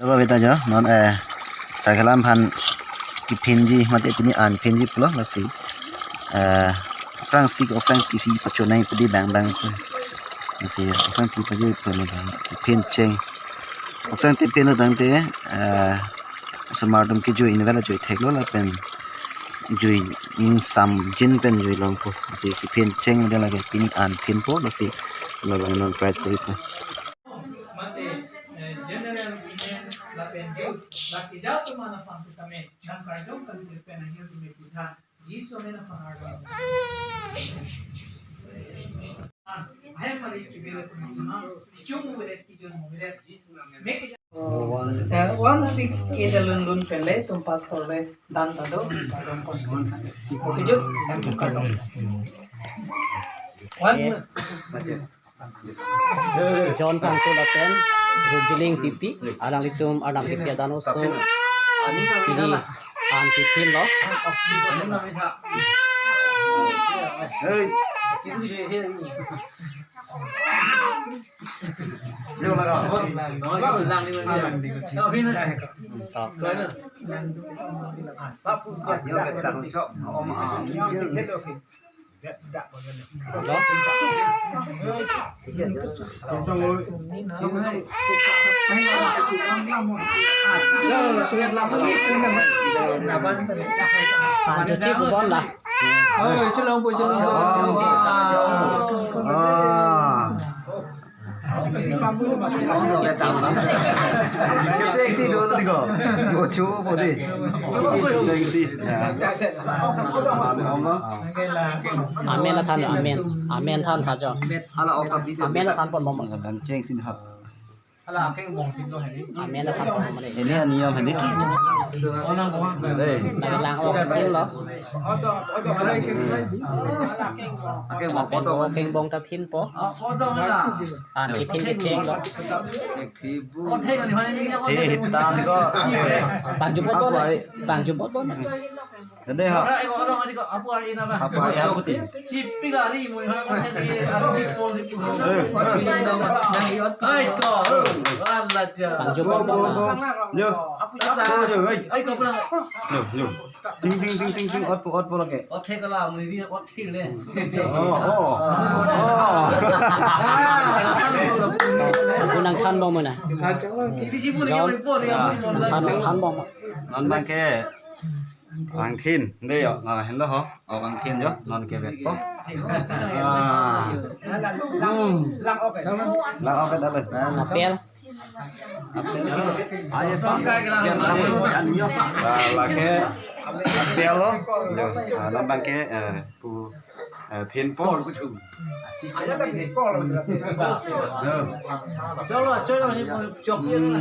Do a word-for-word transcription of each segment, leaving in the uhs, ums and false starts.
Lo ba beta jo, non, eh, sar kelang aphan kephinji, mate pini an phinji pulo, lasi, eh, aphrangsi oksang kisi pachonai pudi bang bang pu. Lasi oksang ti pajoi pu lo bang, kephin cheng. Oksang ti phin lo tangte, eh, osomar atum kejui inutvet la jui theklo lapen jui ning samjin pen jui longpo. Lasi kephin cheng de lake pini an phinpo, lasi lo bang non prize puri po. Mate, eh, general women lapen youth, la keja atum aphan setame nangkarjong kalidet pen ahirjume puthan Jisu amen aphan ardom. Ahem mari chibile tum tum, kichung mubilet, kijun mubilet. Mek Uh, one six eight alun lun pen le, tum pastor le dan ta do, ardom pon. Kijun, em tum kardom. One. John Phangcho lapen Rujiling Pipi, alanglitum arnam kepi adan oso pini an kephin lo. Pancho chip bon la. Ah. Kecheng si do lo diko. Diko chu po di. Kecheng si. Ya. Amen la than, amen. Amen than tha jo. Amen la than pon mom. Kecheng si hap. Amen la than pon mom. Ini niyom ini. Dei. Nanglang ok phin lo. Akeng bong ta phin po. An kephin kecheng lo. He hitam ko. Bang jubot bon. Bang jubot bon. Dei ha. Apa ya kuti? Eh. Bang jubot bon. Yo. Yo, yo. Ting, ting, ting, ting, ting, ot po, ot po lake. Ot thek kalam, ni ot thek le. Oh, oh. Oh. Aku nang than bom na. John. Than, than bom. Non bang ke. Bang thin, dei yo. Nah, hello ho. Oh, bang thin jo. Non ke bet po. Ah. Hmm. Lang ok dah le. Apel. Ah, lake, apel lo. Yo, ah, non bang ke, eh, pu, eh, phin po. Yo. Cholo, cholo, si chok. Hmm.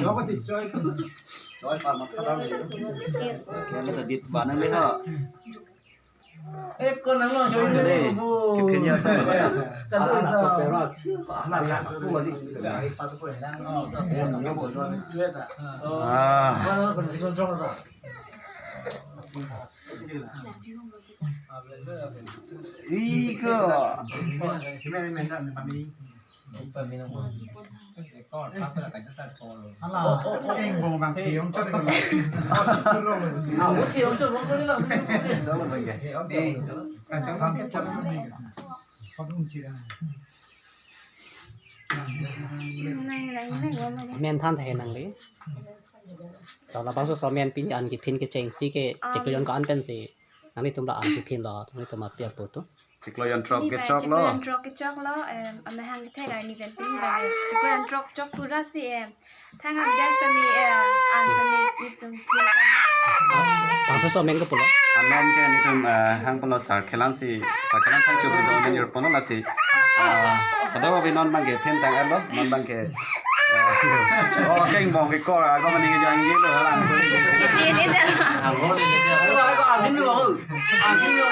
Kaya na tadit ba na le ha. Eh, kon nang long choi. Dei, bu. Kephin ya sa. Tadu ta. Ah. Iko. Hala, keng bong bang ke ong chot ke. Ah, ke ong chot bong ke la. Kachang bang ke chot ke. Kop ung chi ra. Amen than the nangli. To labangso amen pini an kephin kecheng si ke chiklo jon ko-an pensi nanglitum la an kephin lo, nanglitum api apo tu. Chiklo jon throk kechok lo. Chiklo jon throk kechok lo, em, amahang kethek arni pen pini bang, em, chiklo jon throk chok pura si, em, thang ham jas sami, em, an sami itum phin. Bangso amen ke pulo. Amen ke nitum, eh, hang pulo sar kelang si, sar kelang thang chup do amen yor pulo lasi. Eh, pada wabi non bang ke phin tang erlo, non bang ke. Eh, oh, keng bong ke kor, ako mani ke jang gilo lang. Kecil ini. Ako, ako, amin lo. Amin lo.